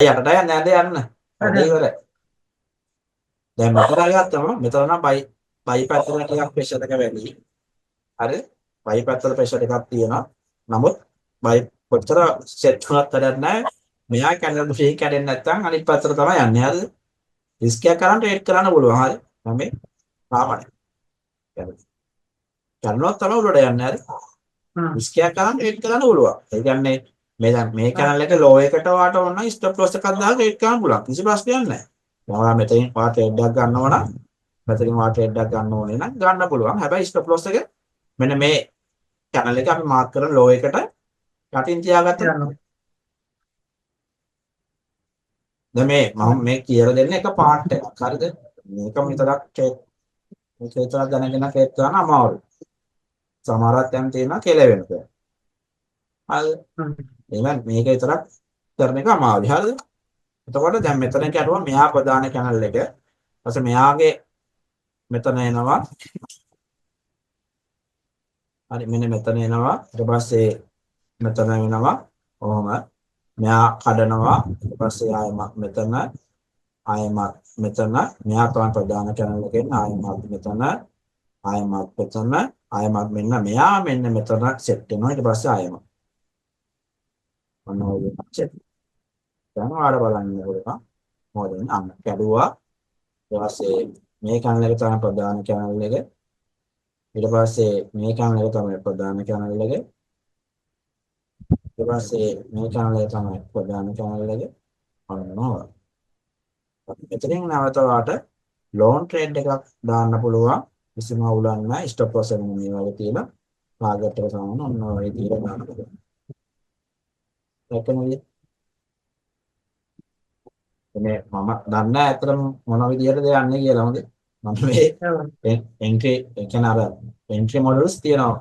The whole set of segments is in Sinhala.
යටට යන්න යන්න යන්න. වැඩේ ඉවරයි. දැන් මෙතන ගත්තම මෙතන නම් බයි බයි පැත්තට ටිකක් ප්‍රෙෂර් එක වැඩි. හරි? බයි පැත්තට ප්‍රෙෂර් එකක් තියෙනවා. නමුත් බයි කොච්චර සෙට් වුණත් වැඩක් නැහැ. මෙයා කැඩෙන ෆ්‍රී කැඩෙන්නේ නැත්නම් අනිත් පැත්තට තමයි යන්නේ. හරිද? රිස්ක් එකක් අරන් ට්‍රේඩ් කරන්න පුළුවන්. හරි? මම මේ තාම නෑ. කැඩුණොත් තමයි උඩට යන්නේ. හරි? රිස්ක් එකක් අරන් ට්‍රේඩ් කරන්න පුළුවන්. ඒ කියන්නේ මේ දැන් මේ කැනල් එක ලෝ එකට වාට ඕන නම් ස්ටොප් ලොස් එකක් දාලා ට්‍රේඩ් කරන්න පුළුවන්. කිසි ප්‍රශ්නයක් නැහැ. දැන් ඔයා මෙතනින් ඔයා ට්‍රේඩ් එකක් ගන්නව නම්, මෙතනින් ඔයා ට්‍රේඩ් එකක් ගන්න ඕනේ නම් ගන්න පුළුවන්. හැබැයි ස්ටොප් ලොස් එක මෙන්න මේ කැනල් එක අපි මාක් කරන ලෝ එකට යටින් තියාගත්තොත්, දැන් මේ මම මේ කියලා දෙන්න එක පාර්ට් එකක්. හරිද? මේකම විතරක් ට්‍රේඩ්, මේක විතරක් දැනගෙන ට්‍රේඩ් කරන්න අමාරුයි. සමහරක් තැන් තියෙනවා කෙලවෙන තැන්. හරිද? එහෙනම් මේක විතරක් කරන එක අමාරුයි. හරිද? එතකොට දැන් මෙතන කැඩුවා මෙහා ප්‍රධාන කැනල් එක. ඊපස්සේ මෙයාගේ මෙතන එනවා. හරි, මෙන්න මෙතන එනවා. ඊට පස්සේ මෙතන වෙනවා. ඔහොම මෙයා කඩනවා. ඊට පස්සේ ආයෙමත් මෙතන, ආයෙමත් මෙතන, මෙයා තමයි ප්‍රධාන කැනල් එකෙන්, ආයෙමත් මෙතන, ආයෙමත් මෙතන, ආයෙමත් මෙන්න මෙයා මෙන්න මෙතන සෙට් වෙනවා. ඊට පස්සේ ආයෙමත් ඔන්න ඔය සෙට්. දැන් ඔයාලා බලන්න පුළුවන්. මොකද අන්න කැඩුවා. ඊට පස්සේ මේ කැනල් එක තමයි ප්‍රධාන කැනල් එක. ඊට පස්සේ මේ කැනල් එක තමයි ප්‍රධාන කැනල් එක. ඊට පස්සේ මේ කැනල් එක තමයි ප්‍රධාන කැනල් එක. ඔන්න ඔය. මෙතනින් නැවත ඔයාට ලෝන් ට්‍රේඩ් එකක් දාන්න පුළුවන්. කිසිම අවුලක් නැහැ. ස්ටොප් ලොස් එක මේ වගේ තියලා ටාගට් එක සමාන ඔන්න ඔය වගේ තියලා දාන්න පුළුවන්. දැක්කනේද? මේ මම දන්නේ නැහැ ඇත්තටම මොන විදියටද යන්නේ කියලා. හොඳේ. මම මේ එන්ට්‍රි, ඒ කියන්නේ අර එන්ට්‍රි මොඩල්ස් තියෙනවා.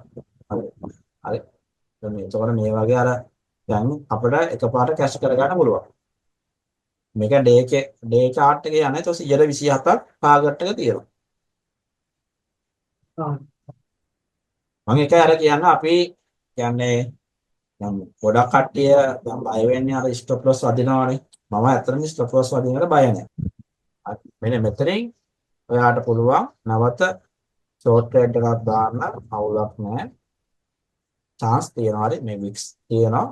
හරි. හරි. දැන් මේ එතකොට මේ වගේ අර දැන් අපිට එකපාරට කැෂ් කරගන්න පුළුවන්. මේක ඩේ එකේ ඩේ චාට් එකේ යන්නේ එතකොට 127ක් ටාගට් එක තියෙනවා. මම එකයි අර කියන්න, අපි කියන්නේ දැන් ගොඩක් කට්ටිය දැන් බය වෙන්නේ අර ස්ටොප් ලොස් වදිනවනේ. මම ඇත්තටම ස්ටොප් ලොස් වදිනකට බය නැහැ. මෙන්න මෙතනින් ඔයාට පුළුවන් නැවත ෂෝට් ට්‍රේඩ් එකක් දාන්න, අවුලක් නැහැ. චාන්ස් තියෙනවා. හරි, මේ වික්ස් තියෙනවා.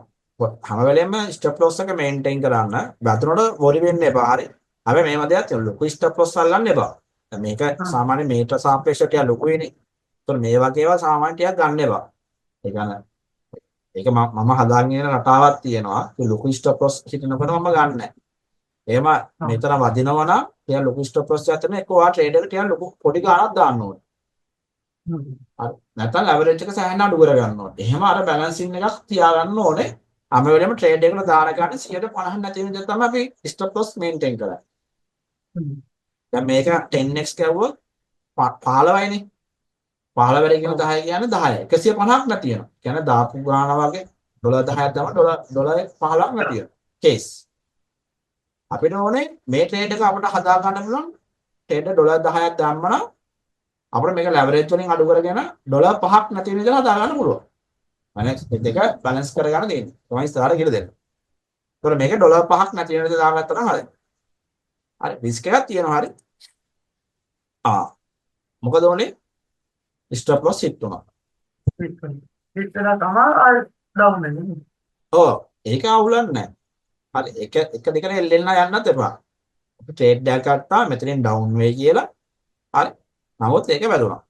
හැම වෙලේම ස්ටොප් ලොස් එක මේන්ටේන් කරන්න. වැදුනට වොරි වෙන්න එපා. හරි. හැබැයි මේව දෙයක් තියෙනවා. ලොකු ස්ටොප් ලොස් අල්ලන්න එපා. දැන් මේක සාමාන්‍ය මේට සාපේක්ෂව ටිකක් ලොකුයිනේ. ඒතකොට මේ වගේ ඒවා සාමාන්‍ය ටිකක් ගන්න එපා. ඒ කියන්නේ ඒක මම හදාගෙන ඉන්න රටාවක් තියෙනවා. ඒ ලොකු ස්ටොප් ලොස් හිටිනකොට මම ගන්න නැහැ. එහෙම මෙතන වදිනවා නම් ටිකක් ලොකු ස්ටොප් ලොස් එකක් තියෙන එක ඔයා ට්‍රේඩ් එක ටිකක් ලොකු පොඩි ගාණක් දාන්න ඕනේ. හරි. නැත්නම් ලෙවරේජ් එක සෑහෙන අඩු කරගන්න ඕනේ. එහෙම අර බැලන්සින් එකක් තියාගන්න ඕනේ. හැම වෙලේම ට්‍රේඩ් එකට දාන ගන්න 150 නැති වෙන විදිහට තමයි අපි ස්ටොප් ලොස් මේන්ටේන් කරන්නේ. දැන් මේක 10x ගැව්වොත් 15යිනේ. 15 වැඩි කියන 10 කියන්නේ 10. 150ක් නැති වෙනවා. කියන්නේ දාපු ගාන වගේ ඩොලර් 10ක් දැම්ම ඩොලර් ඩොලර් 15ක් නැති වෙනවා. කේස්. අපිට ඕනේ මේ ට්‍රේඩ් එක අපිට හදා ගන්න පුළුවන් ට්‍රේඩ් ඩොලර් 10ක් දැම්ම නම් අපිට මේක ලෙවරේජ් වලින් අඩු කරගෙන ඩොලර් 5ක් නැති වෙන විදිහට හදා ගන්න පුළුවන්. මම දෙක බැලන්ස් කරගන්න තියෙන්නේ. තමයි ඉස්සරහට කියලා දෙන්න. ඒතකොට මේක ඩොලර් 5ක් නැති වෙන විදිහට දාගත්තා නම් හරි. හරි, රිස්ක් එකක් තියෙනවා. හරි. ආ මොකද ඕනේ? ස්ටොප් ලොස් හිට් වුණා. හිට් වෙලා තමයි ආයෙ ඩවුන් වෙන්නේ. ඔව්, ඒක අවුලක් නැහැ. හරි, එක එක දෙකට එල්ලෙන්න යන්නත් එපා. අපි ට්‍රේඩ් එකක් ගත්තා මෙතනින් ඩවුන් වෙයි කියලා. හරි. නමුත් ඒක වැදුනා.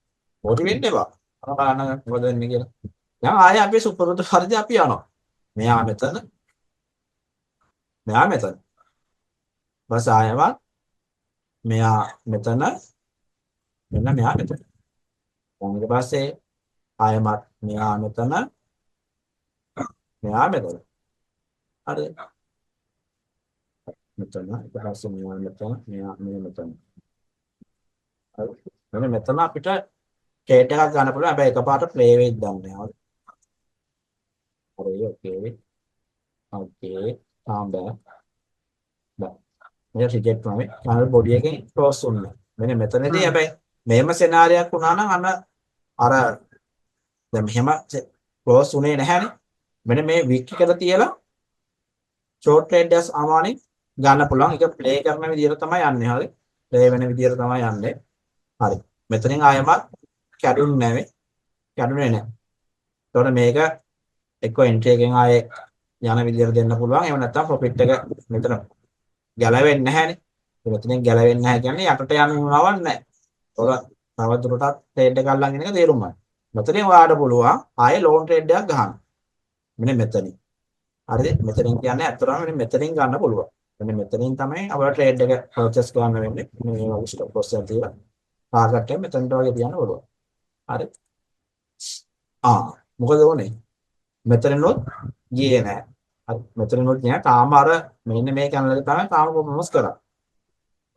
පොඩි වෙන්න එපා. අර බලන්න මොකද වෙන්නේ කියලා. දැන් ආයේ අපි සුපුරුදු පරිදි අපි යනවා. මෙයා මෙතන. මෙයා මෙතන. බස් ආයෙවත් මෙයා මෙතන. මෙන්න මෙයා මෙතන. දැන් ඊට පස්සේ ආයෙමත් මෙයා මෙතන. මෙයා මෙතන. හරිද? මෙතන, ඊට පස්සේ මෙයා මෙතන, මෙයා මේ මෙතන. හරි. මෙන්න මෙතන අපිට ට්‍රේඩ් එකක් ගන්න පුළුවන්. හැබැයි එකපාරට ප්ලේ වෙයිද දන්නේ නැහැ. හරි, ඕකේ. ඕකේ. තාම බෑ. බෑ. මේක රිජෙක්ට් වුණා. මේ කැනල් බොඩි එකෙන් ක්ලෝස් වුණා. මෙන්න මෙතනදී හැබැයි මෙහෙම සෙනාරියක් වුණා නම් අන්න අර දැන් මෙහෙම ක්ලෝස් වුණේ නැහැනේ. මෙන්න මේ වික් එකට තියලා ෂෝට් ට්‍රේඩ් එකස් ආමානේ ගන්න පුළුවන්. ඒක ප්ලේ කරන විදියට තමයි යන්නේ. හරි. ප්ලේ වෙන විදියට තමයි යන්නේ. හරි. මෙතනින් ආයෙමත් කැඩුන්නේ නැහැ. කැඩුනේ නැහැ. එතකොට මේක එක්ක එන්ට්‍රි එකෙන් ආයේ යන විදියට දෙන්න පුළුවන්. එහෙම නැත්නම් ප්‍රොෆිට් එක මෙතන ගැලවෙන්නේ නැහැනේ. මෙතනින් ගැලවෙන්නේ නැහැ කියන්නේ යටට යන වුණාවක් නැහැ. එතකොට තව දුරටත් ට්‍රේඩ් එක අල්ලන් ඉන්න එක තේරුම් ගන්න. මෙතනින් ඔයාලට පුළුවන් ආයේ ලෝන් ට්‍රේඩ් එකක් ගහන්න. මෙන්න මෙතනින්. හරිද? මෙතනින් කියන්නේ ඇත්තටම මෙන්න මෙතනින් ගන්න පුළුවන්. මෙන්න මෙතනින් තමයි අපේ ට්‍රේඩ් එක පර්චේස් කරන්න වෙන්නේ. මේ වගේ ස්ටොප් ලොස් එකක් තියලා ටාගට් එක මෙතනට වගේ තියන්න පුළුවන්. හරි. ආ මොකද වුනේ? මෙතනිනුත් ගියේ නෑ. හරි. මෙතනිනුත් නෑ. තාම අර මෙන්න මේ කැනල් එක තමයි තාම පර්ෆෝමන්ස් කරා.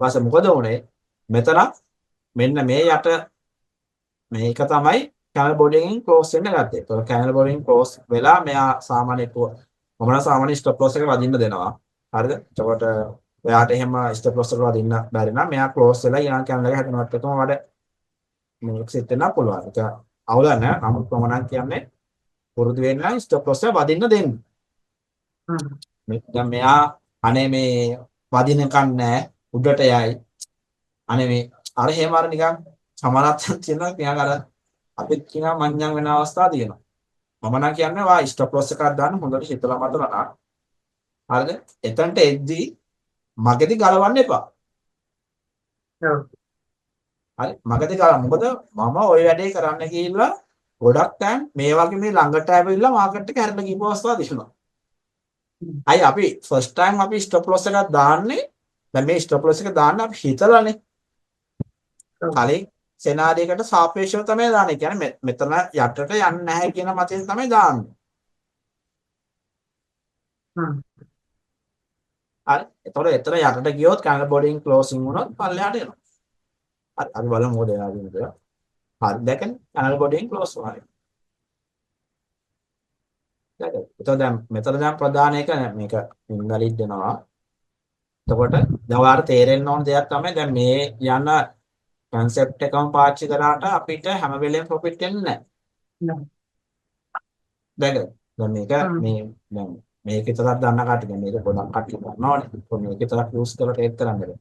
ඊපස්සේ මොකද වුනේ? මෙතන මෙන්න මේ යට මේක තමයි කැනල් බොඩි එකෙන් ක්ලෝස් වෙන්න ගත්තේ. ඒතකොට කැනල් බොඩි එකෙන් ක්ලෝස් වෙලා මෙයා සාමාන්‍ය මම නම් සාමාන්‍ය ස්ටොප් ලොස් එක වදින්න දෙනවා. හරිද? එතකොට ඔයාට එහෙම ස්ටොප් ලොස් එක වදින්න බැරි නම් මෙයා ක්ලෝස් වෙලා ඊළඟ කැනල් එක හැදෙනවත් එකම වඩ මේක සෙට් වෙන්න පුළුවන්. ඒක අවුලක් නෑ. නමුත් මම නම් කියන්නේ පුරුදු වෙන්න ස්ටොප් ලොස් එක වදින්න දෙන්න. මේ දැන් මෙයා අනේ මේ වදිනකන් නෑ උඩට යයි. අනේ මේ අර එහෙම අර නිකන් සමහරක් තියෙනවා නිකන් අර අපිත් කියනවා මඤ්ඤම් වෙන අවස්ථා තියෙනවා. මම නම් කියන්නේ වා ස්ටොප් ලොස් එකක් දාන්න හොඳට හිතලා මතලා නම් හරිද? එතනට එද්දි මගදී ගලවන්න එපා. ඔව්. හරි මගදී ගලවන්න. මොකද මම ඔය වැඩේ කරන්න ගිහිල්ලා ගොඩක් ටයිම් මේ වගේ මේ ළඟට ඇවිල්ලා මාකට් එක හැරලා ගිහපු අවස්ථා තියෙනවා. අයි අපි ෆස්ට් ටයිම් අපි ස්ටොප් ලොස් එකක් දාන්නේ දැන් මේ ස්ටොප් ලොස් එක දාන්න අපි හිතලානේ. කලින් සෙනාරියෝ එකට සාපේක්ෂව තමයි දාන්නේ. කියන්නේ මෙතන යටට යන්නේ නැහැ කියන මතයෙන් තමයි දාන්නේ. හරි. එතකොට එතන යටට ගියොත් කැනල් බොඩින් ක්ලෝසින් වුණොත් පල්ලෙහාට එනවා. හරි. අපි බලමු මොකද වෙලා තියෙන්නේ කියලා. හරි. දැක්කනේ කැනල් බොඩින් ක්ලෝස් වුණා. දැක්කද? එතකොට දැන් මෙතන දැන් ප්‍රධාන එක මේක ඉන්වැලිඩ් වෙනවා. එතකොට දැන් ඔයාලට තේරෙන්න ඕන දෙයක් තමයි දැන් මේ යන කන්සෙප්ට් එකම පාවිච්චි කරාට අපිට හැම වෙලේම ප්‍රොෆිට් එන්නේ නැහැ. දැක්කද? දැන් මේක මේ දැන් මේක විතරක් දන්න කට්ටිය දැන් මේක ගොඩක් කට්ටිය දන්නවනේ. කොහොම මේක විතරක් යූස් කරලා ට්‍රේඩ් කරන්න බෑ.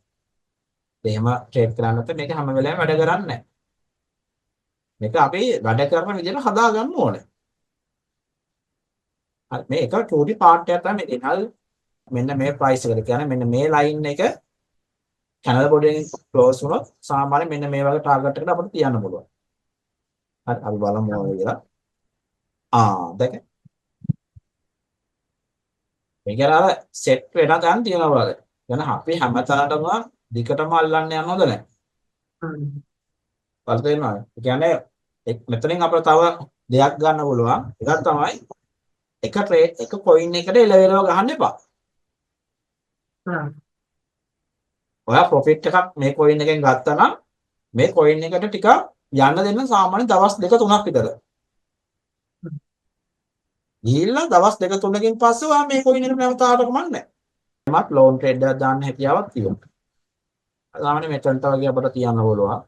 එහෙම ට්‍රේඩ් කරන්න නැත්නම් මේක හැම වෙලේම වැඩ කරන්නේ නැහැ. මේක අපි වැඩ කරන විදිහට හදා ගන්න ඕනේ. හරි මේ එක චූටි පාර්ට් එකක් තමයි මේ දෙන. මෙන්න මේ ප්‍රයිස් එකට කියන්නේ මෙන්න මේ ලයින් එක කැනල් බොඩි එකෙන් ක්ලෝස් වුණොත් සාමාන්‍යයෙන් මෙන්න මේ වගේ ටාගට් එකකට අපිට තියන්න පුළුවන්. හරි අපි බලමු මොනවද කියලා. ආ දැක මේ කියන්නේ අර සෙට් වෙන තැන් තියෙනවා වගේ. يعني අපි හැම තැනටම දිගටම අල්ලන්න යන්න හොඳ නැහැ. බලන්න තේරෙනවද? ඒ කියන්නේ මෙතනින් අපිට තව දෙයක් ගන්න පුළුවන්. එකක් තමයි එක ට්‍රේඩ් එක කොයින් එකට එලවෙලව ගහන්න එපා. ඔයා ප්‍රොෆිට් එකක් මේ කොයින් එකෙන් ගත්තා නම් මේ කොයින් එකට ටිකක් යන්න දෙන්න සාමාන්‍ය දවස් දෙක තුනක් විතර. ගිහිල්ලා දවස් දෙක තුනකින් පස්සේ ඔයා මේ කොයින් එකට නැවත ආවට කමක් නැහැ. මත් ලෝන් ට්‍රේඩ් එකක් දාන්න හැකියාවක් තියෙනවා. සාමාන්‍ය මෙතනට වගේ අපිට තියන්න පුළුවන්.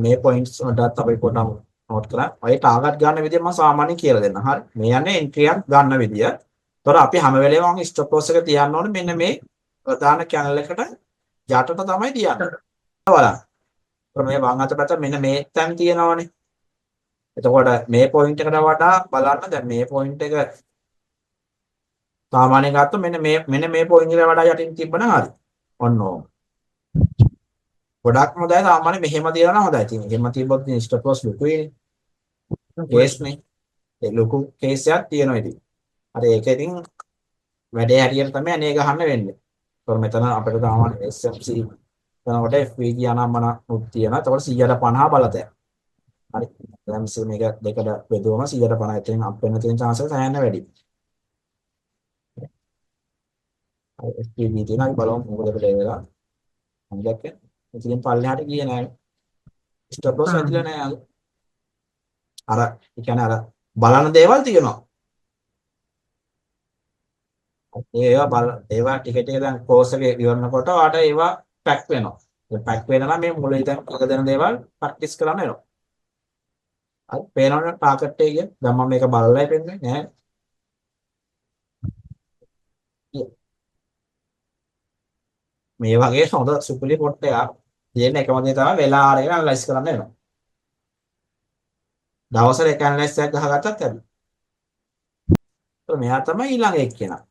මේ පොයින්ට්ස් වලටත් අපි පොඩ්ඩක් නෝට් කරා. ඔය ටාගට් ගන්න විදිය මම සාමාන්‍යයෙන් කියලා දෙන්නම්. හරි. මේ යන්නේ එන්ට්‍රි එකක් ගන්න විදිය. ඒතර අපි හැම වෙලේම වගේ ස්ටොප් ලොස් එක තියන්න ඕනේ මෙන්න මේ ප්‍රධාන කැනල් එකට යටට තමයි තියන්නේ. බලන්න. ඒතර මේ වම් අත පැත්ත මෙන්න මේ තැන් තියෙනවනේ. එතකොට මේ පොයින්ට් එකට වඩා බලන්න දැන් මේ පොයින්ට් එක සාමාන්‍යයෙන් ගත්තොත් මෙන්න මේ පොයින්ට් එකට වඩා යටින් තිබ්බනම් හරි. ඔන්න ඕම. ගොඩක්ම හොඳයි සාමාන්‍ය මෙහෙම තියනවා නම් හොඳයි. ඉතින් එහෙම තිබ්බොත් ඉතින් ස්ටොප් ලොස් ලොකුයිනේ. කේස් නේ. ඒ ලොකු කේස් එකක් තියෙනවා ඉතින්. අර ඒක ඉතින් වැඩේ හැටියට තමයි අනේ ගහන්න වෙන්නේ. ඒතකොට මෙතන අපිට සාමාන්‍ය SMC කරනකොට FVG අනම්මන උත් තියෙනවා. එතකොට 150 බලතැන්. හරි. දැන් මේක දෙකට බෙදුවම 150 එතනින් අප් වෙන්න තියෙන chance එක සෑහෙන වැඩි. හරි FVG තියෙනවා. අපි බලමු මොකද අපිට වෙලා. මම දැක්කේ. ඉතින් පල්ලෙහාට ගියේ නෑ. ස්ටොප් ලොස් වැදිලා නෑ. අර ඒ කියන්නේ අර බලන දේවල් තියෙනවා. ඒවා බල ඒවා ටික ටික දැන් කෝස් එක ඉවරනකොට ඔයාට ඒවා පැක් වෙනවා. ඒ පැක් වෙනවා නම් මේ මුල ඉඳන් එක දෙන දේවල් ප්‍රැක්ටිස් කරන්න වෙනවා. හරි පේනවනේ ටාගට් එක කිය. දැන් මම මේක බලලා පෙන්නේ නෑ. මේ වගේ හොඳ සුපිරි පොට් එකක් තියෙන එකම දේ තමයි වෙලා අරගෙන ඇනලයිස් කරන්න වෙනවා. දවසට එක ඇනලයිස් එකක් ගහගත්තත් ඇති. ඒතකොට මෙයා තමයි ඊළඟ එක්කෙනා.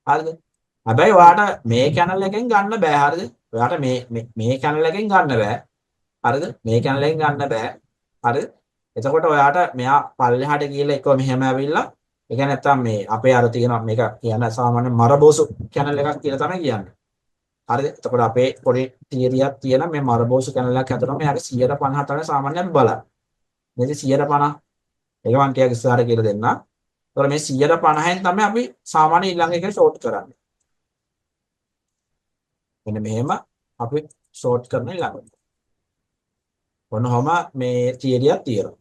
හරිද? හැබැයි ඔයාට මේ කැනල් එකෙන් ගන්න බෑ හරිද? ඔයාට මේ මේ කැනල් එකෙන් ගන්න බෑ. හරිද? මේ කැනල් එකෙන් ගන්න බෑ. හරිද? එතකොට ඔයාට මෙයා පල්ලෙහාට ගිහලා එක්ක මෙහෙම ඇවිල්ලා ඒ කියන්නේ නැත්තම් මේ අපේ අර තියෙන මේක කියන සාමාන්‍ය මරබෝසු කැනල් එකක් කියලා තමයි කියන්නේ. හරිද? එතකොට අපේ පොඩි තියරියක් තියෙන මේ මරබෝසු කැනල් එකක් හදනවා මෙයාගේ 150 තමයි සාමාන්‍යයෙන් අපි බලන්නේ. මේක 150 ඒක මම ටිකක් ඉස්සරහට කියලා දෙන්නම්. එතකොට මේ 150න් තමයි අපි සාමාන්‍ය ඊළඟ එක ෂෝට් කරන්නේ. මෙන්න මෙහෙම අපි ෂෝට් කරන ඊළඟට. ඔන්නෝම මේ තියරියක් තියෙනවා.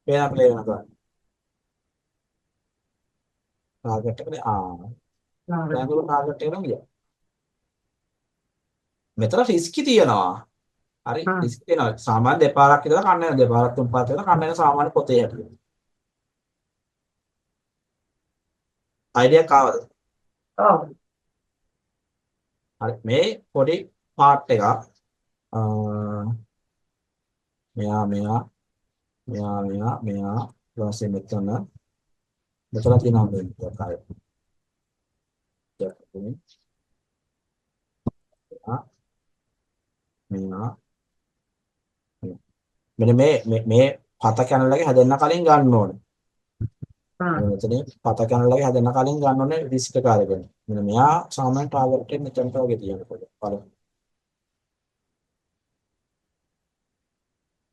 පේන ප්ලේ වෙනවා. ටාගට් එකනේ ආ. දැන් ඔය ටාගට් එකට ගියා. මෙතන රිස්කි තියෙනවා. හරි රිස්ක් තියෙනවා. සාමාන්‍ය දෙපාරක් විතර කන්න වෙනවා. දෙපාරක් තුන් පාරක් විතර කන්න වෙන සාමාන්‍ය පොතේ හැටියට. අයිඩියා ආවද? ඔව්. හරි මේ පොඩි පාර්ට් එකක් මෙයා මෙයා මෙයා මෙයා මෙයා ඊට පස්සේ මෙතන මෙතන තියෙනවා මේ ටිකක් ආයෙ. මෙයා මෙන්න මේ මේ පත කැනල් එක හැදෙන්න කලින් ගන්න ඕනේ. මෙතනින් පත කැනල් එක හැදෙන්න කලින් ගන්න ඕනේ රිස්ක් එක අරගෙන. මෙන්න මෙයා සාමාන්‍ය ටාගට් එක මෙතනට වගේ තියෙනකොට බලමු.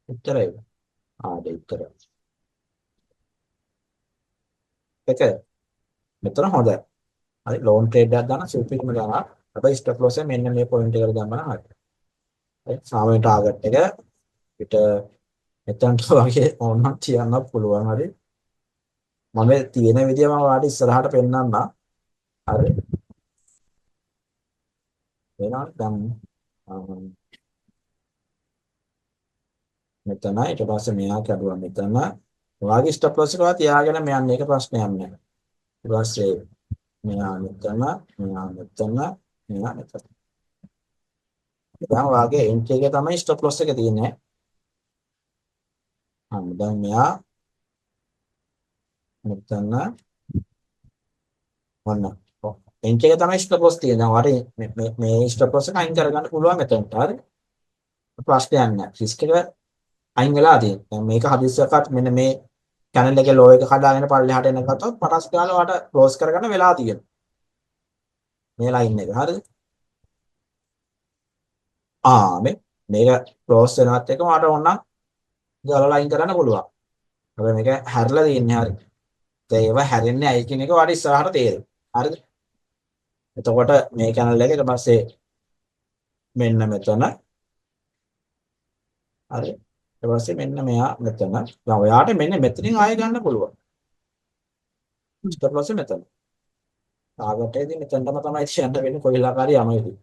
උත්තරයි. ආ දෙ උත්තරයි. එක මෙතන හොඳයි. හරි ලෝන් ට්‍රේඩ් එකක් දාන්න සුපිරිම ගානක්. හැබැයි ස්ටොප් ලොස් එක මෙන්න මේ පොයින්ට් එකට දැම්මම හරි. හරි සාමාන්‍ය ටාගට් එක පිට මෙතනට වගේ ඕනනම් තියන්න පුළුවන්. හරි මම තියෙන විදිය මම ඔයාලට ඉස්සරහට පෙන්නන්නම්. හරි වෙනවා දැන් මෙතන ඊට පස්සේ මෙයා කැඩුවා මෙතන. ඔයාගේ ස්ටොප් ලොස් එක ඔයා තියාගෙන මෙයන් ඒක ප්‍රශ්නයක් නෑ. ඊට පස්සේ මෙයා මෙතන මෙයා මෙතන මෙයා මෙතන. දැන් ඔයාගේ එන්ට්‍රි එකේ තමයි ස්ටොප් ලොස් එක තියෙන්නේ. අන්න දැන් මෙයා මෙතන ඔන්න එන්ට්‍රි එක තමයි ස්ටොප් ලොස් තියෙන්නේ. දැන් ඔයාලට මේ මේ ස්ටොප් ලොස් එක අයින් කරගන්න පුළුවන් මෙතනට. හරි ප්‍රශ්නයක් නෑ. රිස්ක් එක අයින් වෙලා තියෙනවා. දැන් මේක හදිස්සියකත් මෙන්න මේ චැනල් එකේ ලෝ එක කඩාගෙන පල්ලෙහාට එන ගත්තොත් පටස් ගාලා ඔයාලට ක්ලෝස් කරගන්න වෙලා තියෙනවා. මේ ලයින් එක. හරිද? ආ මේ මේක ක්ලෝස් වෙනවත් එක්කම ඔයාලට ඕනනම් ගලලා අයින් කරන්න පුළුවන්. හැබැයි මේක හැරලා තියෙන්නේ. හරි. දැන් ඒවා හැරෙන්නේ ඇයි කියන එක ඔයාලට ඉස්සරහට තේරෙනවා. හරිද? එතකොට මේ චැනල් එක ඊට පස්සේ මෙන්න මෙතන හරි ඊට පස්සේ මෙන්න මෙයා මෙතන. දැන් ඔයාට මෙන්න මෙතනින් ආයෙ ගන්න පුළුවන්. ස්ටොප් ලොස් එක මෙතන. ටාගට් එකේදී මෙතනටම තමයි යන්න වෙන්නේ කොයි වෙලාවක හරි යනවා ඉතින්.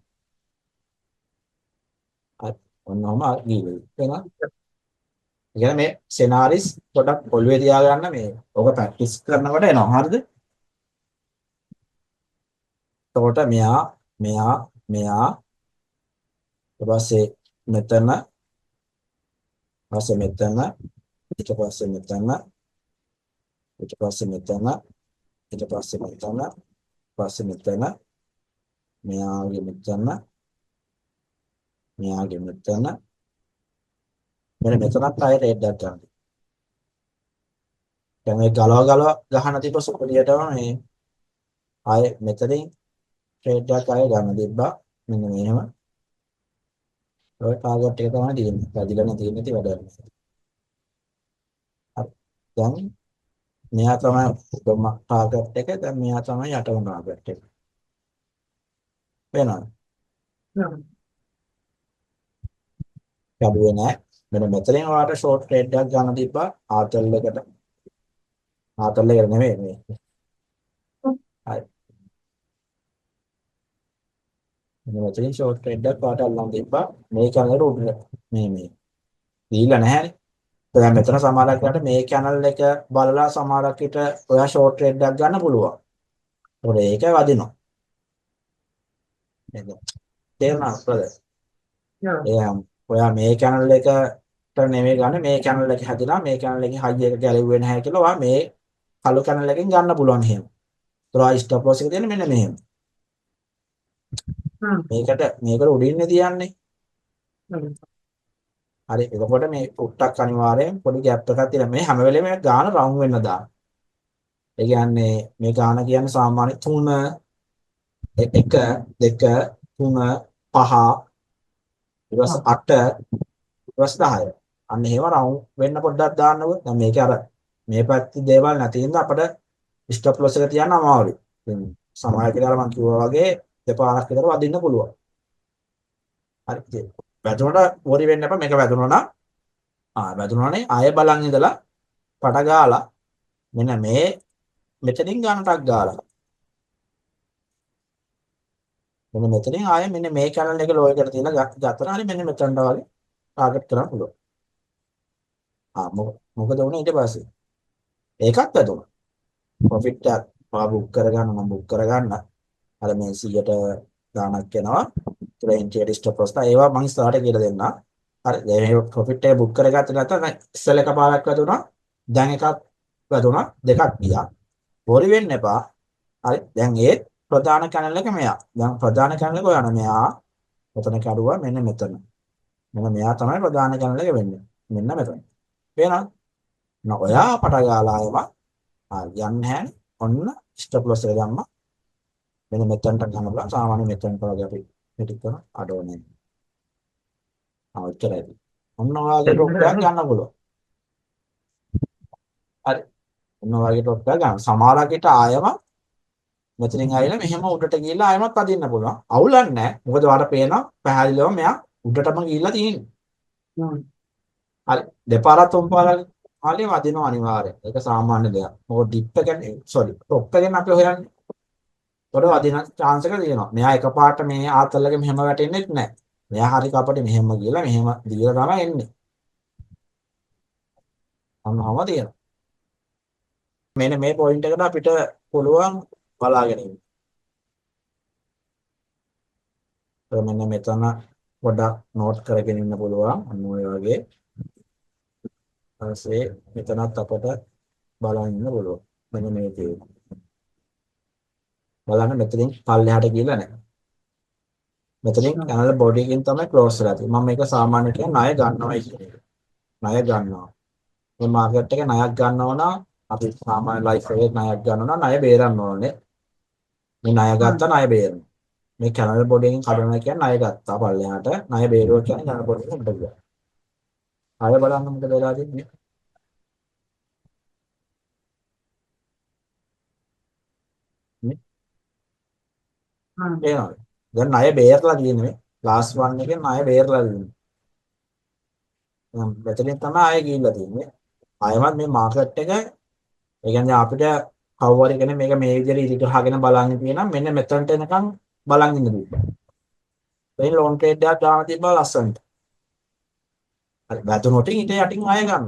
හරි ඔන්න ඔහම ගිහින් වෙනවා. ඒ කියන්නේ මේ සෙනාරිස් පොඩක් ඔළුවේ තියාගන්න මේ ඔක ප්‍රැක්ටිස් කරනකොට එනවා. හරිද? එතකොට මෙයා මෙයා මෙයා ඊට පස්සේ මෙතන පස්සේ මෙතන ඊට පස්සේ මෙතන ඊට පස්සේ මෙතන ඊට පස්සේ මෙතන පස්සේ මෙතන මෙයාගේ මෙතන මෙයාගේ මෙතන මෙන්න මෙතනත් ආයෙ රේඩ් එකක් ගන්න. දැන් මේ ගලව ගලව ගහන තිබ්බ සුපිරියටම මේ ආයෙ මෙතනින් ට්‍රේඩ් එකක් ආයෙ ගන්න තිබ්බා. මෙන්න මෙහෙම. ඔය ටාගට් එක තමයි තියෙන්නේ. පැදිලා නැති ඉන්නේ ඉතින් වැඩක් නෑ. හරි. දැන් මෙයා තමයි උඩම ටාගට් එක. දැන් මෙයා තමයි යටම ටාගට් එක. වෙනවද? කැඩුවේ නෑ. මෙන්න මෙතනින් ඔයාලට ෂෝට් ට්‍රේඩ් එකක් ගන්න තිබ්බා ආතල් එකට. ආතල් එකට නෙමෙයි මේ. හරි. මෙන්න මෙතනින් ෂෝට් ට්‍රේඩ් එකක් ඔයාලට අල්ලන් තිබ්බා. මේ කැලේට උඩ මේ මේ දීලා නැහැනේ. දැන් මෙතන සමහරක් වෙලාවට මේ කැනල් එක බලලා සමහරක් විට ඔයා ෂෝට් ට්‍රේඩ් එකක් ගන්න පුළුවන්. ඒකට ඒක වදිනවා. නේද? තේරුණාද බ්‍රදර්? Yeah. ඒ ඔයා මේ කැනල් එකට නෙමෙයි ගන්න, මේ කැනල් එක හැදිලා මේ කැනල් එකේ හයි එක ගැලෙව්වේ නැහැ කියලා ඔයා මේ කළු කැනල් එකෙන් ගන්න පුළුවන් එහෙම. ඒතර ඔයා ස්ටොප් ලොස් එක තියෙන්නේ මෙන්න මෙහෙම. මේකට උඩින්නේ තියන්නේ. හරි, එතකොට මේ පුට්ටක් අනිවාර්යෙන් පොඩි ગેප් එකක් තියෙනවා. මේ හැම වෙලේම ගාන රවුම් වෙන්න දාන්න. ඒ කියන්නේ මේ ගාන කියන්නේ සාමාන්‍ය 3 1 2 3 5 ඊට පස්සේ 8 ඊට පස්සේ 10. අන්න එහෙම රවුම් වෙන්න පොඩ්ඩක් දාන්නකෝ. දැන් මේකේ අර මේ පැත්තේ දේවල් නැති හින්දා අපිට ස්ටොප් ලොස් එක තියන්න අමාරුයි. ඉතින් සමහර වෙලාවට මම කිව්වා වගේ දෙපාරක් විතර වදින්න පුළුවන්. හරි, ඉතින් වැදුනට වොරි වෙන්න එපා. මේක වැදුනා නම් වැදුනානේ ආයෙ බලන් ඉඳලා පට ගාලා මෙන්න මේ මෙතනින් ගන්නටක් ගාලා මෙන්න මෙතනින් ආයෙ මෙන්න මේ කැනල් එක ලෝ එකට තියලා ගත්තම හරි මෙන්න මෙතනට වගේ ටාගට් කරන්න පුළුවන්. මොකද වුනේ ඊට පස්සේ? ඒකත් වැදුනා. ප්‍රොෆිට් එකක් ඔයා බුක් කරගන්න නම් බුක් කරගන්න. අර මේ 100ට ගාණක් එනවා. ඒතර එන්ට්‍රි ස්ටොප් ලොස් තා ඒවා මං ඉස්සරහට කියලා දෙන්නම්. හරි, දැන් මේ ප්‍රොෆිට් එක බුක් කරගත්තේ නැත්නම් දැන් ඉස්සෙල්ලා එකපාරක් වැදුනා. දැන් එකක් වැදුනා, දෙකක් ගියා. වොරි වෙන්න එපා. හරි, දැන් ඒත් ප්‍රධාන කැනල් එක මෙයා. දැන් ප්‍රධාන කැනල් එක හොයන්න මෙයා. මෙතන කැඩුවා මෙන්න මෙතන. මෙන්න මෙයා තමයි ප්‍රධාන කැනල් එක වෙන්නේ. මෙන්න මෙතන. පේනවද? නෝ ඔයා පට ගාලා ආයම යන්නේ නැහැනේ. ඔන්න ස්ටොප් ලොස් එක දැම්මා. මෙන්න මෙතනට ගන්න බලන්න. සාමාන්‍ය මෙතනට වගේ අපි පිටික් කරන අඩෝ නෑ. ඔච්චරයි. ඔන්න ඔයාගේ ඩ්‍රොප් එකක් ගන්න පුළුවන්. හරි. ඔන්න ඔයාගේ ඩ්‍රොප් එකක් ගන්න. සමහරක් විට ආයම මෙතනින් ආවිලා මෙහෙම උඩට ගිහිල්ලා ආයමත් අදින්න පුළුවන්. අවුලක් නෑ. මොකද ඔයාලට පේනවා පැහැදිලිවම මෙයා උඩටම ගිහිල්ලා තියෙන්නේ. හරි. දෙපාරක් තුන් පාරක් හරි වදිනවා අනිවාර්යෙන්. ඒක සාමාන්‍ය දෙයක්. මොකද ඩිප් එක සෝරි ටොප් එකෙන් අපි හොයන්නේ. ඒතකොට වදින චාන්ස් එක තියෙනවා. මෙයා එකපාරට මේ ආතල් එක මෙහෙම වැටෙන්නෙත් නෑ. මෙයා හරි කපටි මෙහෙම ගිහලා මෙහෙම දීලා තමයි එන්නේ. අන්න ඔහම තියෙනවා. මෙන්න මේ පොයින්ට් එකට අපිට පුළුවන් බලාගෙන ඉන්න. මෙන්න මෙතන පොඩක් නෝට් කරගෙන ඉන්න පුළුවන්. අන්න ඔය වගේ. ඊපස්සේ මෙතනත් අපට බලන් ඉන්න පුළුවන්. මෙන්න මේ තියෙන්නේ. බලන්න මෙතනින් පල්ලෙහාට ගිහලා නැහැ. මෙතනින් කැනල් බොඩි එකෙන් තමයි ක්ලෝස් වෙලා තියෙන්නේ. මම මේක සාමාන්‍ය කියන ණය ගන්නවයි කියන එක. ණය ගන්නවා. මේ මාකට් එකේ ණයක් ගන්නවා නම් අපි සාමාන්‍ය ලයිෆ් එකේ ණයක් ගන්නවා නම් ණය බේරන්න ඕනේ. මේ ණය ගත්තා ණය බේරනවා. මේ කැනල් බොඩි එකෙන් කඩනවා කියන්නේ ණය ගත්තා පල්ලෙහාට. ණය බේරුවා කියන්නේ කැනල් බොඩි එකෙන් උඩට ගියා. ආයෙ බලන්න මොකද වෙලා තියෙන්නේ. මේ පේනවද? දැන් ණය බේරලා තියෙන්නේ මේ ලාස්ට් වන් එකෙන් ණය බේරලා තියෙන්නේ. දැන් මෙතනින් තමයි ආයෙ ගිහිල්ලා තියෙන්නේ. ආයෙමත් මේ මාකට් එක ඒ කියන්නේ අපිට කවුරු හරි කෙනෙක් මේක මේ විදිහට ඉරි ගහගෙන බලන් හිටියේ නම් මෙන්න මෙතනට එනකන් බලන් ඉන්න තිබ්බා. එයින් ලොන් ට්‍රේඩ් එකක් දාන තිබ්බා ලස්සනට. හරි, වැදුනොත් ඊට යටින් ආයෙ ගන්න.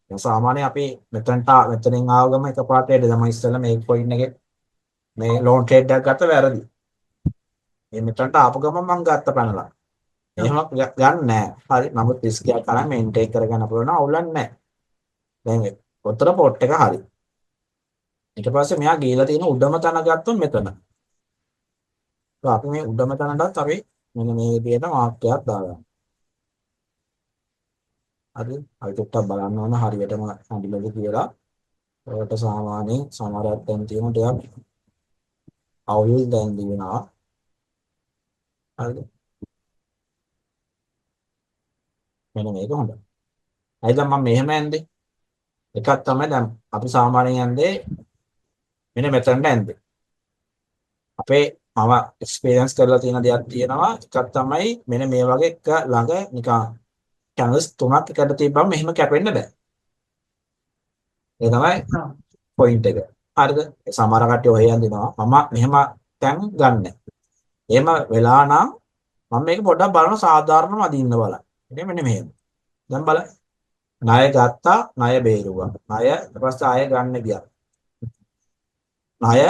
දැන් සාමාන්‍ය අපි මෙතනට මෙතනින් ආව ගම එකපාරට එන්න තමයි ඉස්සෙල්ලා මේ පොයින්ට් එකේ මේ ලොන් ට්‍රේඩ් එකක් ගත්ත වැරදි. මේ මෙතනට ආපු ගමන් මං ගත්ත පැනලා. එහෙම ගන්න නෑ. හරි, නමුත් රිස්ක් එකක් අරන් මේන්ටේන් කරගන්න පුළුවන් නම් අවුලක් නෑ. දැන් ඔතන පොට් එක හරි. ඊට පස්සේ මෙයා ගිහලා තියෙන උඩම තැන ගත්තොත් මෙතන. අපි මේ උඩම තැනටත් අපි මෙන්න මේ විදිහට මාක් එකක් දාගන්න. හරි, අපි චුට්ටක් බලන්න ඕන හරියටම හරියටද කියලා. ඔයාලට සාමාන්‍යයෙන් සමහරක් තැන් තියෙන ටිකක් අවුල් දැන් තියෙනවා. හරිද? මෙන්න මේක හොඳයි. හරි, දැන් මම මෙහෙම ඇන්දේ. එකක් තමයි දැන් අපි සාමාන්‍යයෙන් ඇන්දේ මෙන්න මෙතනට ඇන්දේ. අපේ මම එක්ස්පීරියන්ස් කරලා තියෙන දෙයක් තියෙනවා. එකක් තමයි මෙන්න මේ වගේ එක ළඟ නිකන් කැනල්ස් තුනක් එකට තිබ්බම මෙහෙම කැපෙන්න බෑ. ඒ තමයි පොයින්ට් එක. හරිද? සමහර කට්ටිය ඔහෙ අඳිනවා. මම මෙහෙම තැන් ගන්න. එහෙම වෙලා නම් මම මේක පොඩ්ඩක් බලන සාධාරණව අදින්න බලන්න. ඉතින් මෙන්න මෙහෙම. දැන් බලන්න. ණය ගත්තා, ණය බේරුවා. ණය ඊට පස්සේ ආයෙ ගන්න ගියා. ණය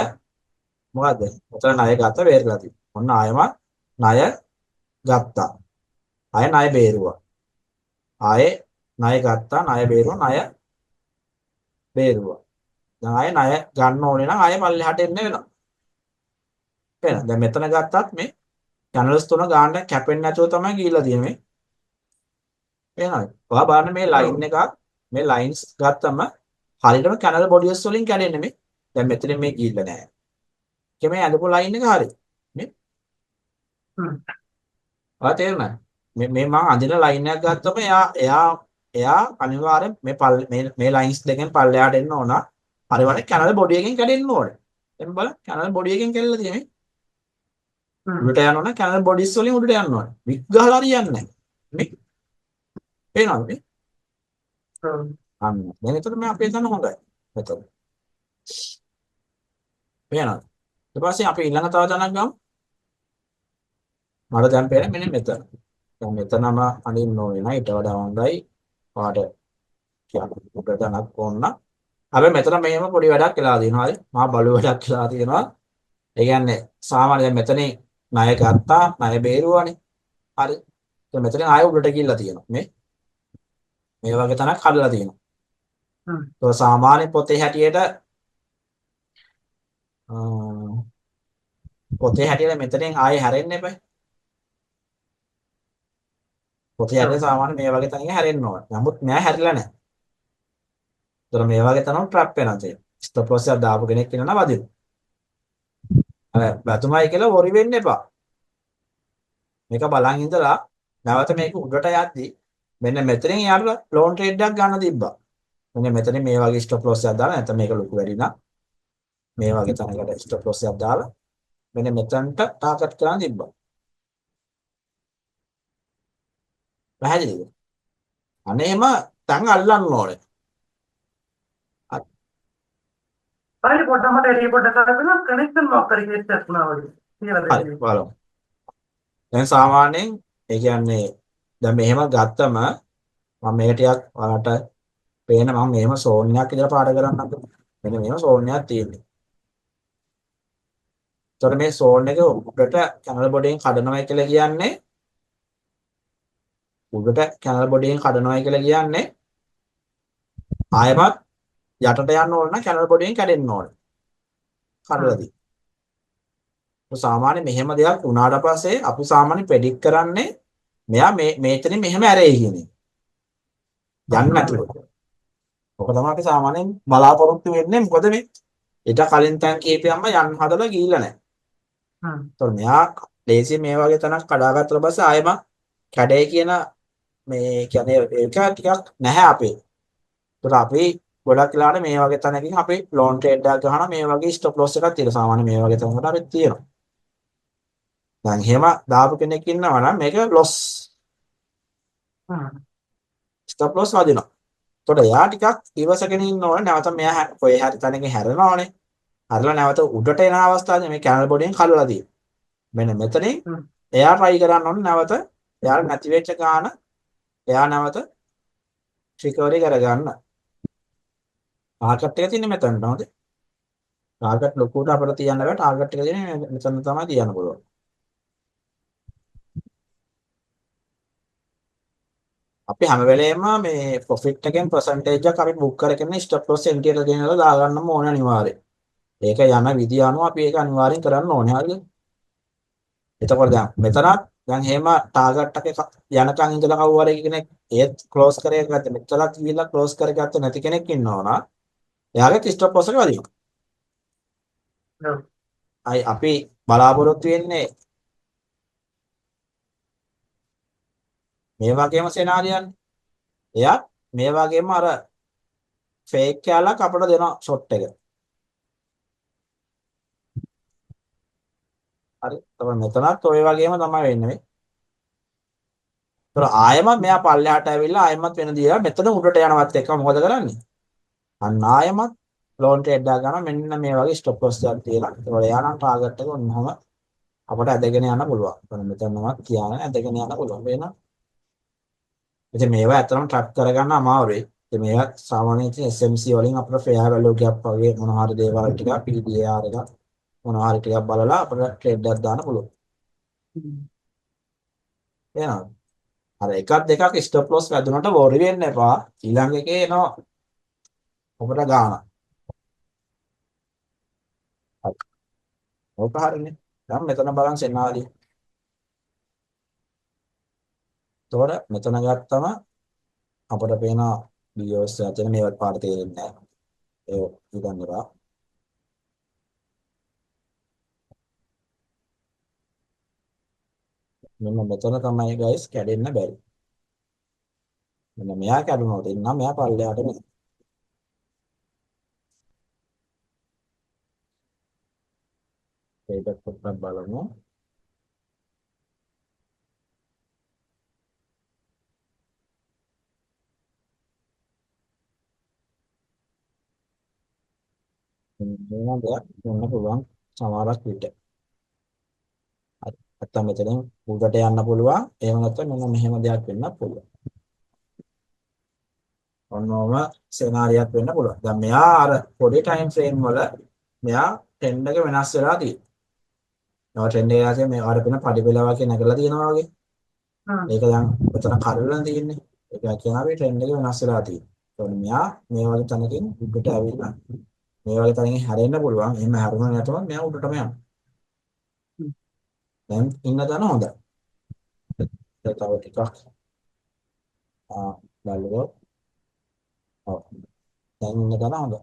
මොකද්ද? ඔතන ණය ගත්ත බේරලා තියෙනවා. ඔන්න ආයෙමත් ණය ගත්තා. ආයෙ ණය බේරුවා. ආයෙ ණය ගත්තා, ණය බේරුවා, ණය බේරුවා. දැන් ආයෙ ණය ගන්න ඕනේ නම් ආයෙ පල්ලෙහාට එන්න වෙනවා. පේනවද? දැන් මෙතන ගත්තත් මේ චැනල්ස් තුන ගන්න කැපෙන්නේ නැතුව තමයි ගිහිල්ලා තියෙන්නේ මේ. පේනවද? ඔයා බලන්න මේ ඔව්. ලයින් එකක් මේ ලයින්ස් ගත්තම හරියටම කැනල් බොඩිස් වලින් කැඩෙන්නේ මේ. දැන් මෙතන මේ ගිහිල්ලා නැහැ. ඒක මේ ඇඳපු ලයින් එක හරි. මේ හ්ම්. ඔයා තේරුණාද? මේ මේ මං අඳින ලයින් එකක් ගත්තම එයා එයා එයා අනිවාර්යෙන් මේ පල් මේ මේ ලයින්ස් දෙකෙන් පල්ලෙහාට එන්න ඕන. හරිවනේ කැනල් බොඩි එකෙන් කැඩෙන්න ඕනේ. දැන් බලන්න කැනල් බොඩි එකෙන් කැඩලා තියෙන්නේ. හ්ම්. උඩට යන්න ඕන කැනල් බොඩිස් වලින් උඩට යන්න ඕනේ. වික් ගහලා හරියන්නේ නැහැ. මේ පේනවද මේ? ඔව්. අන්න. දැන් එතකොට මේ අපේ තන හොඳයි. මෙතන. පේනවද? ඊට පස්සේ අපි ඊළඟ තව තැනක් ගමු. මට දැන් පේන්නේ මෙන්න මෙතන. දැන් මෙතනම අඳින්න ඕනේ නෑ ඊට වඩා හොඳයි. ඔයාට කියන්න උඩ තැනක් ඕන නම්. හැබැයි මෙතන මෙහෙම පොඩි වැඩක් වෙලා තියෙනවා. හරි. මහා බලු වැඩක් වෙලා තියෙනවා. ඒ කියන්නේ සාමාන්‍ය දැන් මෙතනින් ණය ගත්තා, ණය බේරුවානේ. හරි. දැන් මෙතනින් ආයෙ උඩට ගිහිල්ලා තියෙනවා. මේ මේ වගේ තැනක් හදලා තියෙනවා. හ්ම්. ඒක සාමාන්‍ය පොතේ හැටියට අ, පොතේ හැටියට මෙතනින් ආයෙ හැරෙන්න එපා. පොතේ ඔව්. හැටියට සාමාන්‍ය මේ වගේ තැනකින් හැරෙන්න ඕන. නමුත් මෙයා හැරිලා නැහැ. ඒතර මේ වගේ තැනම ට්‍රැප් වෙනවා තියෙනවා. ස්ටොප් ලොස් එකක් දාපු කෙනෙක් ඉන්නවා නම් වදිනවා. අර වැතුමයි කියලා වොරි වෙන්න එපා. මේක බලන් ඉඳලා නැවත මේක උඩට යද්දි මෙන්න මෙතනින් එයාට ලෝන් ට්‍රේඩ් එකක් ගන්න තිබ්බා. මෙන්න මෙතනින් මේ වගේ ස්ටොප් ලොස් එකක් දාලා නැත්නම් මේක ලොකු වැඩි නම් මේ වගේ තැනකට ස්ටොප් ලොස් එකක් දාලා මෙන්න මෙතනට ටාගට් කරන්න තිබ්බා. පැහැදිලිද? අනේ එහෙම තැන් අල්ලන්න ඕනේ. හරි. පහලි පොඩ්ඩක් මට එළිය පොඩ්ඩක් අරගෙන කනෙක්ෂන් මොකක් හරි කේස් එකක් වුණා වගේ කියලා හරි දෙන්න. බලමු. දැන් සාමාන්‍යයෙන් ඒ කියන්නේ දැන් මෙහෙම ගත්තම මම මේක ටිකක් ඔයාලට පේන මම මෙහෙම සෝන් එකක් විතර පාට කරන්නම්කෝ. මෙන්න මෙහෙම සෝන් එකක් තියෙන්නේ. එතකොට මේ සෝන් එක උඩට කැනල් බොඩියෙන් කඩනවා කියලා කියන්නේ උඩට කැනල් බොඩියෙන් කඩනවා කියලා කියන්නේ ආයෙමත් යටට යන්න ඕන නම් කැනල් බොඩියෙන් කැඩෙන්න ඕන. කඩලා හ්ම්. තියෙනවා. සාමාන්‍ය මෙහෙම දෙයක් වුණාට පස්සේ අපි සාමාන්‍ය ප්‍රෙඩික්ට් කරන්නේ මෙයා මේ මේතනින් මෙහෙම ඇරෙයි කියන එක. යන්නේ නැතුව. ඔක තමයි අපි සාමාන්‍යයෙන් බලාපොරොත්තු වෙන්නේ. මොකද මේ ඊට කලින් තැන් කීපයක්ම යන්න හදලා ගිහිල්ලා නැහැ. හ්ම්. ඒතකොට මෙයා ලේසියෙන් මේ වගේ තැනක් කඩාගත්තට පස්සේ ආයෙම කැඩේ කියන මේ කියන්නේ ඒක ටිකක් නැහැ අපේ. ඒතකොට අපි ගොඩක් වෙලාවට මේ වගේ තැනකින් අපි ලෝන් ට්‍රේඩ් එකක් ගහනවා මේ වගේ ස්ටොප් ලොස් එකක් තියෙනවා. සාමාන්‍ය මේ වගේ තැනකට අපි තියෙනවා. දැන් එහෙම දාපු කෙනෙක් ඉන්නවා නම් මේක ලොස් හ්ම්. ස්ටොප් ලොස් වදිනවා. එතකොට එයා ටිකක් ඉවසගෙන ඉන්න ඕනේ. නැවත මෙයා කොහේ හරි තැනකින් හැරෙනවනේ. හැරලා නැවත උඩට එන අවස්ථාවේදී මේ කැනල් බොඩියෙන් කඩලා තියෙනවා. මෙන්න මෙතනින් හ්ම්. එයා try කරන්න ඕනේ නැවත එයාට නැති වෙච්ච ගාන එයා නැවත රිකවරි කරගන්න. ටාගට් එක තියෙන්නේ මෙතනට හොඳේ. ටාගට් ලොකුවට අපිට තියන්න බෑ. ටාගට් එක තියෙන්නේ මෙතන තමයි තියන්න පුළුවන්. අපි හැම වෙලේම මේ ප්‍රොෆිට් එකෙන් පර්සන්ටේජ් එකක් අපි බුක් කරගෙන ස්ටොප් ලොස් එන්ට්‍රි එකට ගෙනලා දාගන්නම ඕන අනිවාර්යයෙන්. ඒක යන විදිය අනුව අපි ඒක අනිවාර්යෙන් කරන්න ඕනේ. හරිද? එතකොට දැන් මෙතනත් දැන් එහෙම ටාගට් එක යනකන් ඉඳලා කවුරු හරි කෙනෙක් ඒත් ක්ලෝස් කරේ ගත්ත මෙතනත් ගිහිල්ලා ක්ලෝස් කරගත්ත නැති කෙනෙක් ඉන්නවා නම් එයාගේ ස්ටොප් ලොස් එක වදිනවා. ඔව්. අයි අපි බලාපොරොත්තු වෙන්නේ මේ වගේම සෙනාරියෝනේ. එයාත් මේ වගේම අර ෆේක් කැලක් අපිට දෙනවා ෂොට් එක. හරි. තමයි මෙතනත් ඔය වගේම තමයි වෙන්නේ මේ. ඒතර ආයෙමත් මෙයා පල්ලෙහාට ඇවිල්ලා ආයෙමත් වෙන දිහා මෙතන උඩට යනවත් එක්ක මොකද කරන්නේ? අන්න ආයෙමත් ලෝන් ට්‍රේඩ් එකක් ගන්නවා මෙන්න මේ වගේ ස්ටොප් ලොස් එකක් තියලා. ඒතකොට එයා නම් ටාගට් එක ඔන්නෝම අපට ඇදගෙන යන්න පුළුවන්. එතන මෙතනවත් තියාගෙන ඇදගෙන යන්න පුළුවන්. වෙන ඉතින් මේවා ඇත්තටම ට්‍රැක් කරගන්න අමාරුයි. ඉතින් මේවා සාමාන්‍යයෙන් ඉතින් SMC වලින් අපිට ෆෙයාර් වැලියු ගැප් වගේ මොන හරි දේවල් ටිකක් PDAR එකක් මොන හරි ටිකක් බලලා අපිට ට්‍රේඩ් එකක් දාන්න පුළුවන්. තේරෙනවද? අර එකක් දෙකක් ස්ටොප් ලොස් වැදුනට වොරි වෙන්න එපා. ඊළඟ එකේ එනවා ඔබට ගාන. හරි. ඕක හරිනේ. දැන් මෙතන බලන් සෙනාරියෝ. එතකොට මෙතන ගත්තම අපට පේනවා BOS එක තියෙන මේවත් පාට තේරෙන්නේ නැහැ. ඒ හිතන්න එපා. මෙන්න මෙතන තමයි ගයිස් කැඩෙන්න බැරි. මෙන්න මෙයා කැඩුනොත් එන්න මෙයා පල්ලෙහාට එනවා. ඒක පොඩ්ඩක් බලමු. මෙන්න දෙයක් වෙන්න පුළුවන් සමහරක් විට. හරි. නැත්තම් මෙතනින් උඩට යන්න පුළුවන්. එහෙම නැත්නම් මෙන්න මෙහෙම දෙයක් වෙන්නත් පුළුවන්. ඔන්නෝම සෙනාරියක් වෙන්න පුළුවන්. දැන් මෙයා අර පොඩි ටයිම් ෆ්‍රේම් වල මෙයා ට්‍රෙන්ඩ් එක වෙනස් වෙලා තියෙනවා. ඒවා ට්‍රෙන්ඩ් එක ආසේ මේ අර වෙන පඩි පෙළ වගේ නැගලා තියෙනවා වගේ. ඒක දැන් ඔතන කරලා තියෙන්නේ. ඒක කියන අපි ට්‍රෙන්ඩ් එක වෙනස් වෙලා තියෙනවා. ඒතකොට මෙයා මේ වගේ තැනකින් උඩට ඇවිල්ලා මේ වගේ තැනකින් හැරෙන්න පුළුවන්. එහෙම හැරුණා නැතොත් මෙයා උඩටම යනවා. දැන් ඉන්න තැන හොඳයි. දැන් තව ටිකක් බලුවොත් ඔව් දැන් ඉන්න තැන හොඳයි.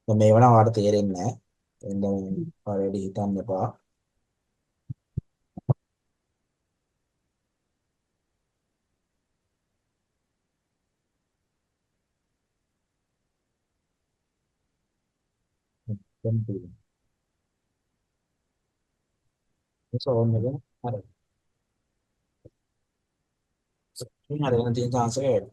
දැන් මේව නම් ඔයාලට තේරෙන්නේ නැහැ. එහෙනම් ඔයාලා වැඩි හිතන්න එපා. දැන් තියෙනවා. මේ සෝන් එක හරි. ඉතින් හරියන තියෙන chance එක වැඩි.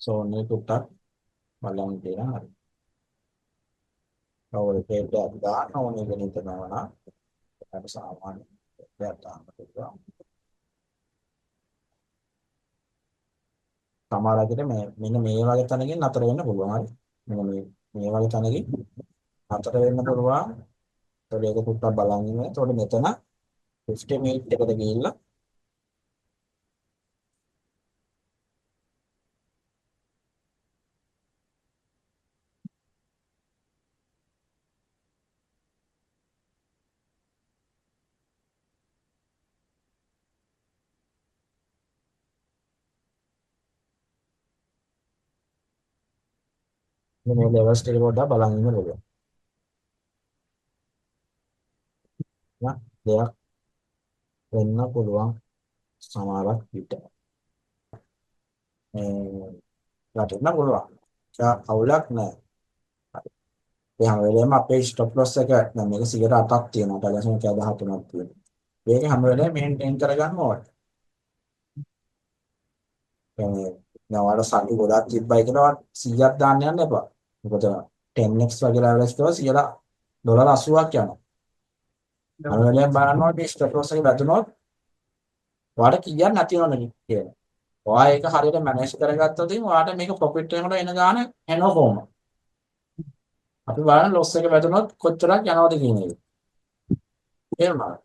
සෝන් එක ටුට්ටක් බලන්න තියෙනවා හරි. ඔව් ඒක එකක් දාන්න ඕනේ කියලා හිතනවා නම් ඒකට සාමාන්‍ය දෙයක් දාන්න පුළුවන්. සමහර අයට මේ මෙන්න මේ වගේ තැනකින් නතර වෙන්න පුළුවන්. හරි. මෙන්න මේ මේ වගේ තැනකින් නතර වෙන්න පුළුවන්. ඒතකොට ඒක පොඩ්ඩක් බලන් ඉන්න. ඒතකොට මෙතන 50 මිනිට් එකට ගිහිල්ලා මේ ලෙවල්ස් ටික පොඩ්ඩක් බලන් ඉන්න පුළුවන්. නා දෙයක් වෙන්න පුළුවන් සමහරක් විට. මේ වැටෙන්න පුළුවන්. ඒක අවුලක් නෑ. ඒ හැම වෙලේම අපේ ස්ටොප් ලොස් එක දැන් මේක 108ක් තියෙනවා. බැලන්ස් එක 13ක් තියෙනවා. මේක හැම වෙලේම මේන්ටේන් කරගන්න ඕනේ. ඒ දැන් ඔයාලට සල්ලි ගොඩක් තිබ්බයි කියලා 100ක් දාන්න යන්න එපා. මොකද 10x වගේ ලෙවරේජ් කරලා 100 ඩොලර් 80ක් යනවා. හැම වෙලේම බලන්න ඕනේ මේ ස්ටොප් ලොස් එක වැදුනොත් ඔයාලට කීයක් නැති වෙනවද කියලා. ඔයා ඒක හරියට මැනේජ් කරගත්තොත් ඉතින් ඔයාට මේක ප්‍රොෆිට් වෙනකොට එන ගාන එනවා කොහොමද? අපි බලන්න ලොස් එක වැදුනොත් කොච්චරක් යනවද කියන එක. තේරුණාද?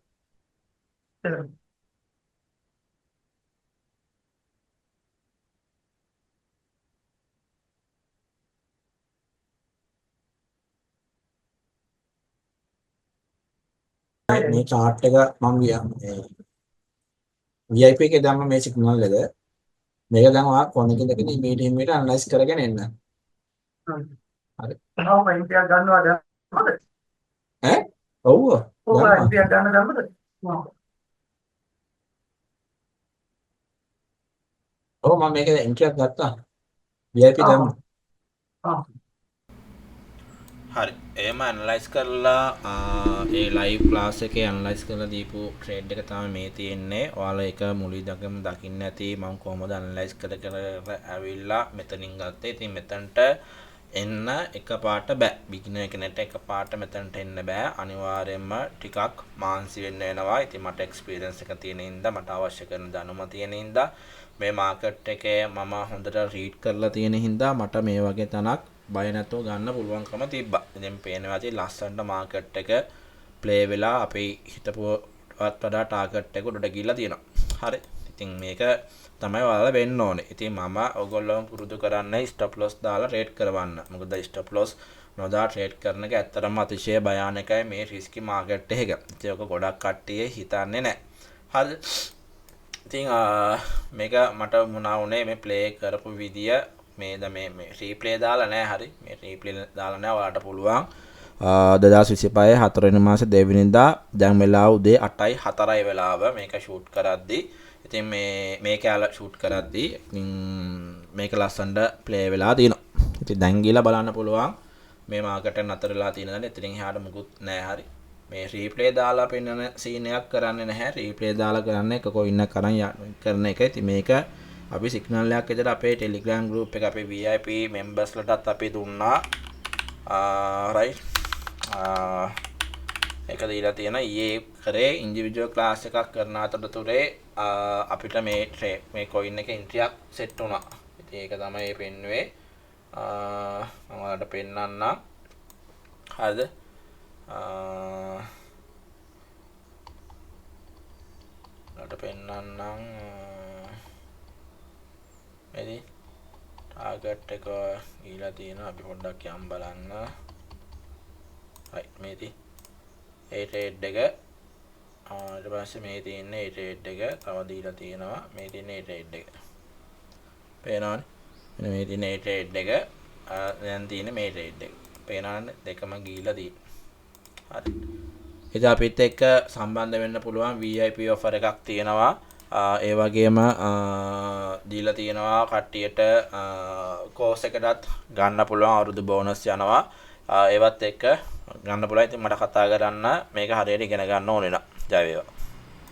මේ චාට් එක මම VIP එකේ දැම්ම මේ සිග්නල් එක. මේක දැන් ඔයා කොනකින් දකින ඉමීඩියට් ඉමීඩියට් ඇනලයිස් කරගෙන එන්න. හරි. ඔව් එන්ට්‍රියක් ගන්නවා දැම්මද? ඈ? ඔව්. ඔව් එන්ට්‍රියක් ගන්න දැම්මද? ඔව් මම මේක එන්ට්‍රියක් ගත්තා. VIP දැම්මා. ඔව්. හරි. එහෙම ඇනලයිස් කරලා ඒ ලයිව් ක්ලාස් එකේ ඇනලයිස් කරලා දීපු ට්‍රේඩ් එක තමයි මේ තියෙන්නේ. ඔයාලා ඒක මුලින්දම දකින්න ඇති මම කොහොමද ඇනලයිස් කර කර ඇවිල්ලා මෙතනින් ගත්තේ. ඉතින් මෙතනට එන්න එකපාරට බෑ. බිග්ිනර් කෙනෙක්ට එකපාරට මෙතනට එන්න බෑ. අනිවාර්යයෙන්ම ටිකක් මාන්සි වෙන්න වෙනවා. ඉතින් මට එක්ස්පීරියන්ස් එක තියෙන හින්දා, මට අවශ්‍ය කරන දැනුම තියෙන හින්දා, මේ මාකට් එකේ මම හොඳට රීඩ් කරලා තියෙන හින්දා මට මේ වගේ තැනක් බය නැතුව ගන්න පුළුවන්කම තිබ්බා. ඉතින් පේනවා ඇති ලස්සනට මාකට් එක ප්ලේ වෙලා අපි හිතපුවත් වඩා ටාගට් එක උඩට ගිහිල්ලා තියෙනවා. හරි. ඉතින් මේක තමයි ඔයාලා වෙන්න ඕනේ. ඉතින් මම ඔයගොල්ලෝම පුරුදු කරන්නේ ස්ටොප් ලොස් දාලා ට්‍රේඩ් කරවන්න. මොකද ස්ටොප් ලොස් නොදා ට්‍රේඩ් කරන එක ඇත්තටම අතිශය භයානකයි මේ රිස්කි මාකට් එකක. ඉතින් ඔක ගොඩක් කට්ටිය හිතන්නේ නැහැ. හරි. ඉතින් මේක මට මොනා වුණේ මේ ප්ලේ කරපු විදිය මේ දැන් මේ මේ රීප්ලේ දාලා නෑ. හරි. මේ රීප්ලේ දාලා නෑ. ඔයාලට පුළුවන් 2025 හතරවෙනි මාසේ දෙවෙනිදා දැන් වෙලාව උදේ 8යි 4යි වෙලාව මේක ෂූට් කරද්දි. ඉතින් මේ මේ කෑල්ල ෂූට් කරද්දි ඉතින් මේක ලස්සනට ප්ලේ වෙලා තියෙනවා. ඉතින් දැන් ගිහලා බලන්න පුළුවන් මේ මාකට් එක නතර වෙලා තියෙන දැන් එතනින් එහාට මුකුත් නෑ. හරි. මේ රීප්ලේ දාලා පෙන්නන සීන් එකක් කරන්නේ නැහැ. රීප්ලේ දාලා කරන්නේ එක කොයින් එකක් අරන් කරන එක. ඉතින් මේක අපි සිග්නල් එකක් විදිහට අපේ Telegram group එක අපේ VIP members ලටත් අපි දුන්නා. රයිට්. ඒක දීලා තියෙන ඊයේ කරේ ඉන්ඩිවිජුවල් ක්ලාස් එකක් කරන අතරතුරේ අපිට මේ ට්‍රේ මේ කොයින් එක එන්ට්‍රියක් සෙට් වුණා. ඉතින් ඒක තමයි මේ පෙන්නුවේ. මම ඔයාලට පෙන්නන්නම්. හරිද? ඔයාලට පෙන්නන්නම්. මෙදි ටාගට් එක ගිහිලා තියෙනවා. අපි පොඩ්ඩක් යම් බලන්න. රයිට්, මේ ඉතින් ඒ ට්‍රේඩ් එක, ඊට පස්සේ මේ තියෙන්නේ ඒ ට්‍රේඩ් එක තව දීලා තියෙනවා. මේ තියෙන්නේ ඒ ට්‍රේඩ් එක. පේනවනේ. මෙන්න මේ තියෙන ඒ ට්‍රේඩ් එක, දැන් තියෙන්නේ මේ ට්‍රේඩ් එක. පේනවනේ දෙකම ගිහිලා තියෙනවා. හරි. ඉතින් අපිත් එක්ක සම්බන්ධ වෙන්න පුළුවන් VIP offer එකක් තියෙනවා. ඒ වගේම දීලා තියෙනවා කට්ටියට කෝස් එකටත් ගන්න පුළුවන් අවුරුදු බෝනස් යනවා. ඒවත් එක්ක ගන්න පුළුවන්. ඉතින් මට කතා කරන්න මේක හරියට ඉගෙන ගන්න ඕනේ නම්. ජය වේවා.